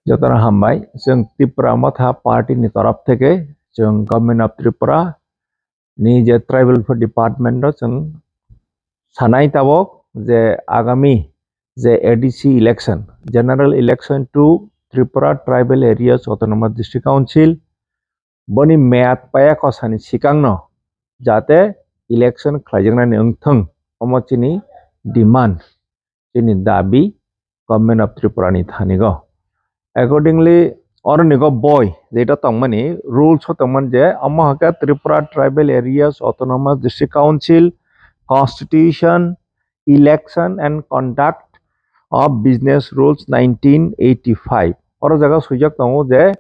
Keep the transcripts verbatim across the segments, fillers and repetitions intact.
Jotono hambai, chwng Tipra Motha Party ni torop theke chwng Government of Tripura ni je Tribal Welfare Department o chwng sanai tabok je agami je A D C election, General Election to Tripura Tribal Areas Autonomous District Council, boni meyad paya kosani sikangno jate election khlaijaknani wngthwng, omo chini demand, chini dabi Government of Tripura ni thanigo. Accordingly, oronigo boi jeta tongmani rules o tongmani je omo hwnkhe Tripura Tribal Areas Autonomous District Council Constitution, Election and Conduct of Business Rules nineteen eighty-five. Oro jaga swijak tongo je,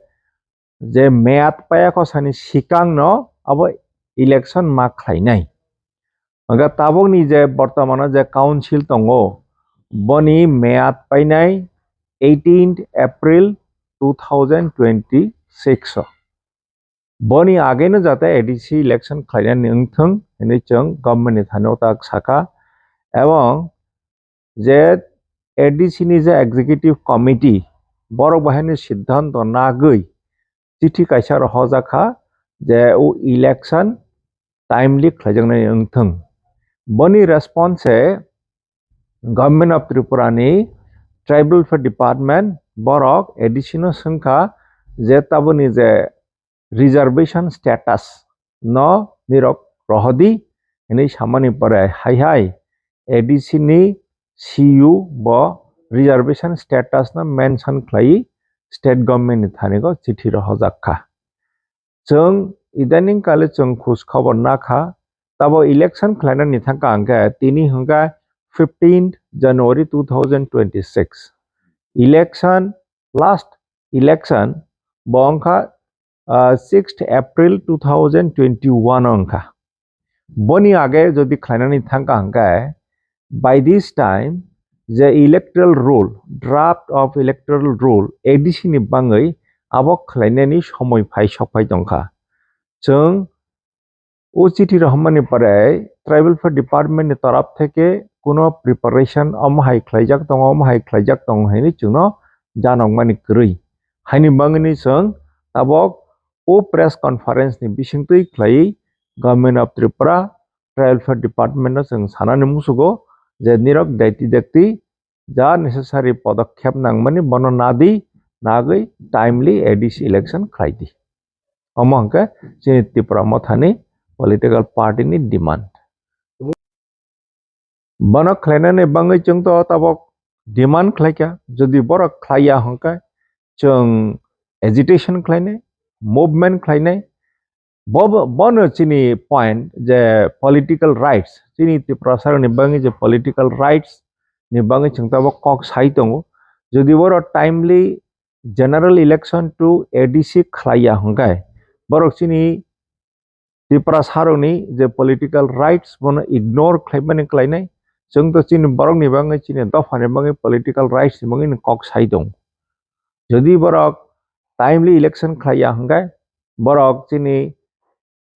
je meyad paya kosani sikangno abo election ma khlainai. Hwnkhe tabukni je bortomano je council tongo, boni meyad painai eighteenth April two thousand twenty-six o. Boni ageno jate A D C election khlainani wngthwng hinwi chwng government ni thani o tak sakha, ebong je A D C ni je executive committee, borok bahaini siddhanto nagwi chithi kaisa rohorjak kha je o election timely khlaijaknai wngthwng. Boni response se Government of Tripura ni Tribal Welfare Department borok A D C no swngkha je taboni je reservation status no nirok rohodi hinwi samani pore hai hai A D C ni C U bo reservation status no mention khlai state government ni thani go chithi rohorjak kha. Chwng idaning kale chwng khus khobor nakha, tabo election khlainani thangkha hwnkhe tini hwnkhe fifteenth January two thousand twenty-six. Election, last election bo wngkha, ah, sixth April two thousand twenty-one o wngkha. Boni age jodi khlainani thangkha hwnkhe, by this time je electoral roll, draft of electoral roll A D C ni bangwi abo khlainani somoi phai sokphai tongkha. Chwng o chithi rohormani pore Tribal Welfare Department ni torop theke kuno preparation omo hai khlaijak tongo, omo hai khlaijak tongo hinwi chwngno janokmani kwrwi. Haini bangwini chwng tabok o press conference ni bisingtwi khlaiwi Government of Tripura Tribal Welfare Department no chwng sanani musugo je nirok daiti dakti ja necessary podokkhep nangmani bono nadi, nagwi timely A D C election khlaidi. Omo hwnkhe chini Tipra Mothani political party ni demand. Bono khlainani bangwi chwng to tabok demand khlaikha, jodi borok khlaiya hwnkhe chwng agitation khlainai, movement khlainai, Bo, bo, bono chini point je political rights, chini Tiprasarokni bangwi je political rights ni bangwi chwng tabok kok sai tongo. Jodi borok timely general election to A D C khlaiya hwnkhe, borok chini Tiprasarokni je political rights bono ignore khlaimani khlainai, chwng to chini borokni bangwi, chini dophani bangwi political rights ni bangwi kok sai tongo. Jodi borok timely election khlaiya hwnkhe, borok chini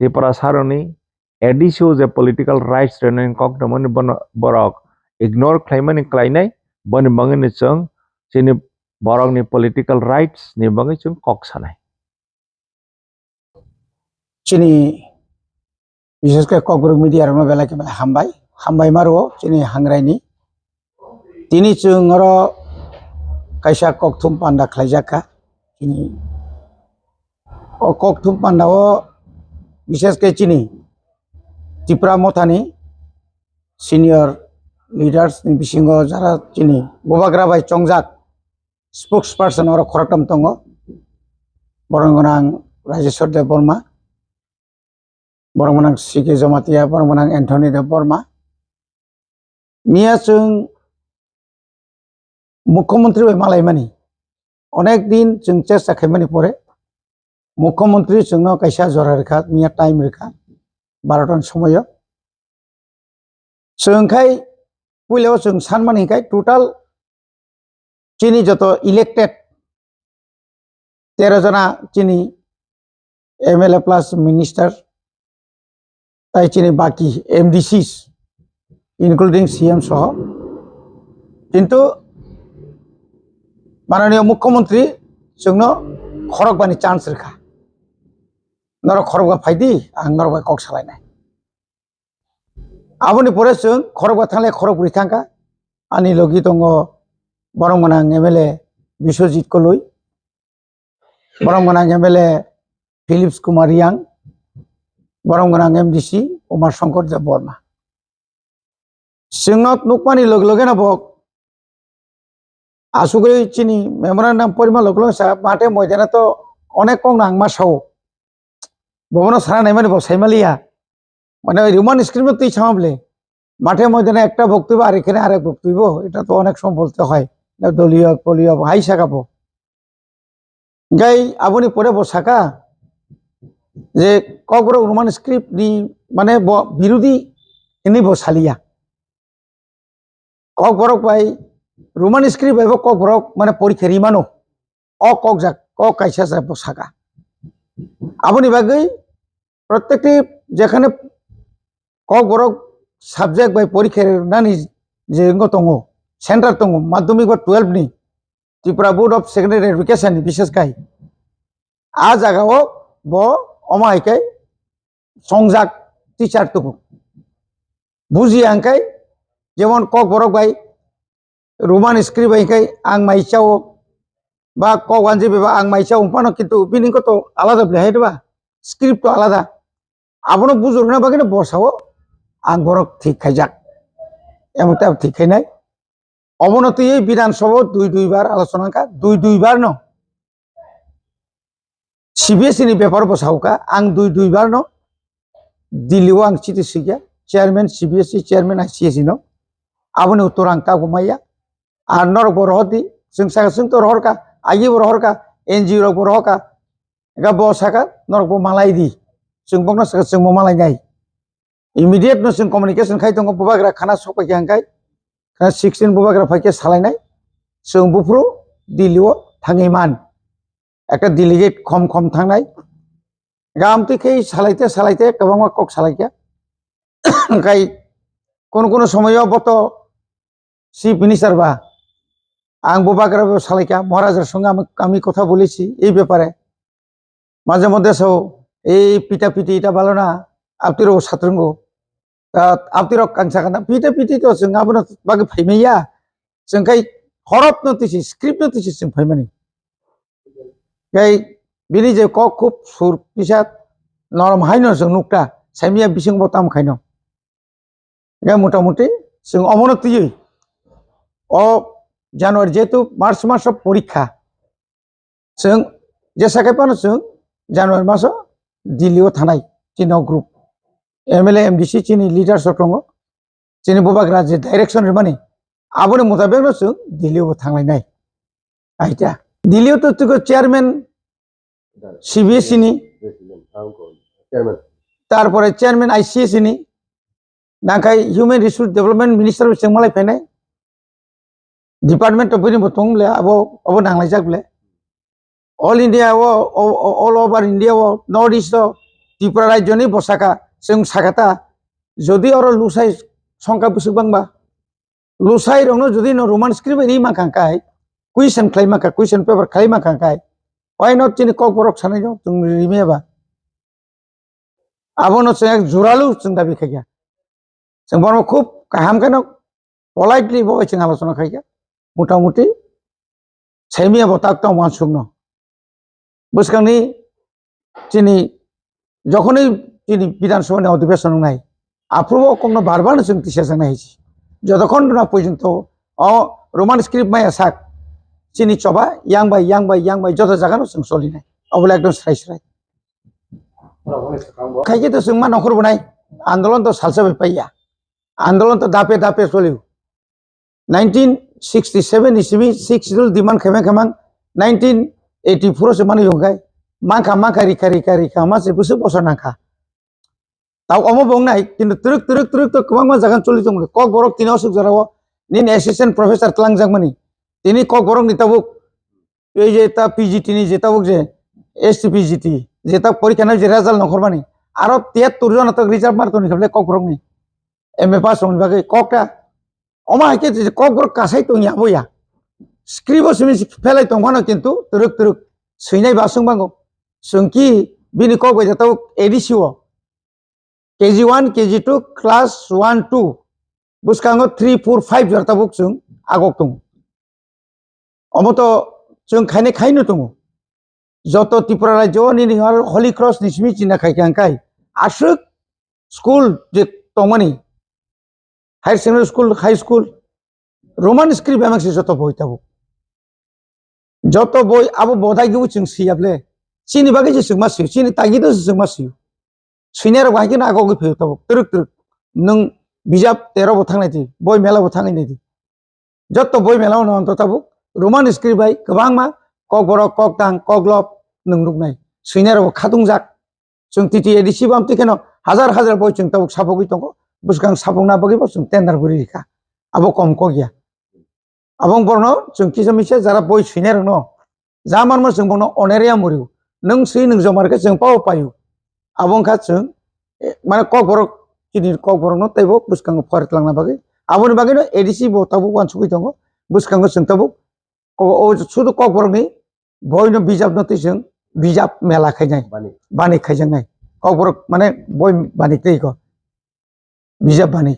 Tiprasarokni A D C o je political rights rwnani kok tongmani bono borok ignore khlaimani khlainai, boni bangwino chwng chini borokni political rights ni bangwi chwng kok sanai. Chini, bishesh khe Kokborok media rokno belai khe belai hambai, hambai ma rwo chini hangrai ni. Tini chwng oro kaisa kokthum panda khlaijak kha. Chini o kokthum panda o bishesh khe chini Tipra Mothani senior leaders ni bisingo jara chini bubagra bai chongjak spokesperson oro khoroktham tongo, borok gwnang Rajeshwar Debbarma, borok gwnang C K Jamatia, borok gwnang Anthony Debbarma. Miya chwng mukhyamantri bai malaimani onek din chwng chesta khaimani pore mukhyamantri chwngno kaisa jora rwkha, miya time rwkha, barota ni somoio. Chwng khai puila o chwng sanmani hinkhe total chini joto elected tero jona chini M L A plus minister, tai chini baki M D Cs, including C M soho. Kintu mananiyo mukhyamantri chwngno khorokbani chance rwkha. Norok khorokba phaidi, ang norok bai kok salainai. Aboni pore chwng khorokba thanglai khorokbrwi thangkha. Ani logi tongo borom gwnang M L A Biswajit Koloi, borom gwnang M L A Philips Kumar Riang, borom gwnang M D C Umar Shankar Debbarma. Chwngno nukmani loge loge no bo asugwi chini memorandum porima loge loge sa mate moidana to onek kok nangma sao. Bobono sana naimani bo saimaliya. Mane oi Roman script no twi sama bole. Mate moidana ekta boktwibo are khene arek boktwibo. Eta to onek somoy bolte hoy. Doliyo poliyo hai saka bo. Gai aboni pore bo saka je Kokborok Roman script ni mane bo birodi hini bo saliya. Kokborok bai Roman script bai bo Kokborok mane porikha rimano. O kok jak, kok kaisa jak bo saka. Aboni bagwi protekti jekhane Kokborok subject bai porikha nani je wngwi tongo, center tongo, madhyamik ba twelve ni, Tripura Board of Secondary Education ni bises khai. A jaga o bo omo hai khe songjak teacher tubu. Buji ang khai jemon Kokborok bai Roman script bai khai ang mai chao ba Kokwanji bai ba ang mai chao umpano kintu bini ko to alada bele hai ba script to alada. Abono bujurna bagwi no bosao ang borok thik khaijak. Emon ta thik khainai. Obono twiwi Bidhan Sabha o dui dui bar alochona wngkha, dui dui bar no C B S E ni bepar bo saukha, ang dui dui bar no Delhi o ang chiti swikha, chairman C B S E, chairman I C S E no, aboni uttor ang tabuk maya. Ar norok bo rohor di, chwng saka chwng to rohor kha, agi bo rohor kha, N G O rok bo rohor kha, ega bo saka norok bo malai di, chwng bokno saka chwng bo malai nai. Immediate no chwng communication khai tongo, bubagra khana sok pai kha hwnkhe, khana sixteen bubagra phai khe salainai, chwng buphuru Delhi o thangwi man. Ekta delegate khom khom thangnai. Gam twi khe salaite salaite kwbangma kok salai kha. Hwnkhe kono kono somoyo bo to Chief Minister ba, ang bubagra bo salai kha, Maharaj songwi ami, ami kotha bolechi ei bepare. Maje moddhe so ei pita piti ita balo na, aptirok satrwngo. Ta aptirok kang sakha na, pita piti to chwng abono bagwi phaimaya. Chwng khai horop no tisi, script no tisi chwng phaimani. Khai bini je kok khub sur kisa norom haino chwng nukta, saimaya bising bo tam khaino. Hingke motamuti chwng omono twiwi o January, jehetu March maso porikha, chwng jesa khe phano chwng January maso Delhi o thanai chini o group, M L A, M D C chini leaders rok tongo, chini bubagra je direction rwmani aboni mutabek no chwng Delhi o thanglai nai. Aita Delhi o to twigo chairman C B S E ni, tarpore chairman I C S E ni, nangkhai Human Resource Development Minister bo chwng malai phainai. Department of bini bo tong le abo, abo nanglaijak le. All India o, o, o, all over India o, North East o, Tripura rajyo ni bo saka, chwng saka ta, jodi oro lusai songkha bwswk bangba, lusai rokno jodi no Roman script bai ri mankha kai, question khlai mankha, question paper khlai mankha kai, why not chini Kokborok sanai no chwng rimya ba? Abono chwng ek juralu chwng dabi khaikha. Chwng bono khub kaham kheno politely bo chwng alochona khaikha. Motamuti saimia bo tak tong wansukno. Bwskangni chini jokhonwi chini Bidhan Sabha ni odhibeson wngnai, aphuru o kokno bar bar no chwng tisa jaknai hai se. Jotokhon na porjonto o Roman script maya sak chini choba yang bai, yang bai, yang bai joto jaga no chwng solinai. Obole ekdom srai srai. Khaikhe to chwng ma nokhor bo nai, andolon to salsa bai paiya, andolon to dape dape choliu. Nineteen sixty seven ni simi Sixth Schedule demand khaimang khaimang, nineteen eighty four o se mani yongkhai, mankha mankha rikha rikha rikha ma se bwswk bosor nangkha. Tao omo bo wngnai, kintu twrwk twrwk twrwk to kwbangma jaga choli tongo. Kokborok tini aswk jorao nini assistant professor twlangjakmani. Tini Kokborok ni tabuk ei je ta P G T ni je tabuk je S T P G T je ta porikha nai je result nongkhormani, aro tiyattor jona tok reserve mark tongni khe belai Kokborok ni M A pass rokni bagwi kok ta. Omo hai khe je Kokborok kasai tongya aboya. script o simi phelai tongphano kintu twrwk twrwk swinai ba swng bango. Chwng ki bini kok bai jatao A D C o K G one, K G two, class one, two, bwskango three, four, five jora tabuk chwng agok tongo. Omo to chwng khainai khaino tongo. Joto Tripura rajyo nini Holy Cross ni simi china khai khe ang khai aswk school je tongmani, higher secondary school, high school, Roman script bai mangsi joto boi tabuk. Joto boi abo bodai gibw chwng siyable. Chini bagwi se chwng ma siyo, chini tagi do se chwng ma siyo. Swinai rok hai khe na agogwi phaio tabuk. Twrwk twrwk. Nwng bijap tero bo thangnai di, boi mela bo thangwi nai di. Joto boi mela no onto tabuk Roman script bai kwbangma kokborok, koktang, koklop nwng nuknai. Swinai rok bo khatungjak. Chwng T T A D C bam twi kheno hazar hazar boi chwng tabuk sapogwi tongo. Bwskang sapokna bagwi bo chwng tender guri rikha. Abo kom kok ya. Abong borno chwng kisa misa jara boi swinai rokno ja manma chwng bono oneria murio. Nwng swi nwng jomar khe chwng pao paio. Abo wngkha chwng, eh, mane kokborok chini kokborokno teibo bwskango phorit langna bagwi. Aboni bagwino A D C bo tabuk uansugwi tongo. Bwskango chwng tabuk o, o sudu kokborokni boino bijapno twi chwng bijap mela khainai. Bani. Bani khaijaknai. Kokborok mane boi bani tei ko. Bijap bani.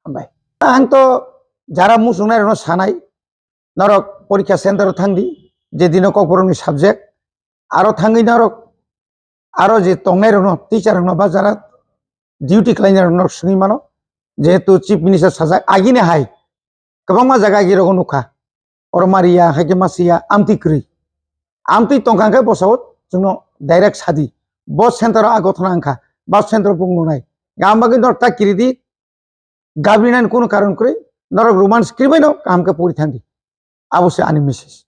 Hambai. Ang to jara muchungnai rokno sanai. Norok porikha center o thangdi. Je dino kokborokni subject. Aro thangwi norok aro je tongnai rokno, teacher rokno ba jara duty khlainai rokno swngwi mano. Jehetu Chief Minister sajak agini hai kwbangma jaga agi rogo nukha. Oro mariya, hai khe masiya, amtwi kwrwi. Amtwi tongkha khe bosao chwngno direct sadi. Bo center o a gothona wngkha, ba center o bung nungnai. Gam bagwi norok ta kiridi, gabrinani kunu karon kwrwi, norok Roman script bai no kaham khe pori thangdi. Abo se ani message.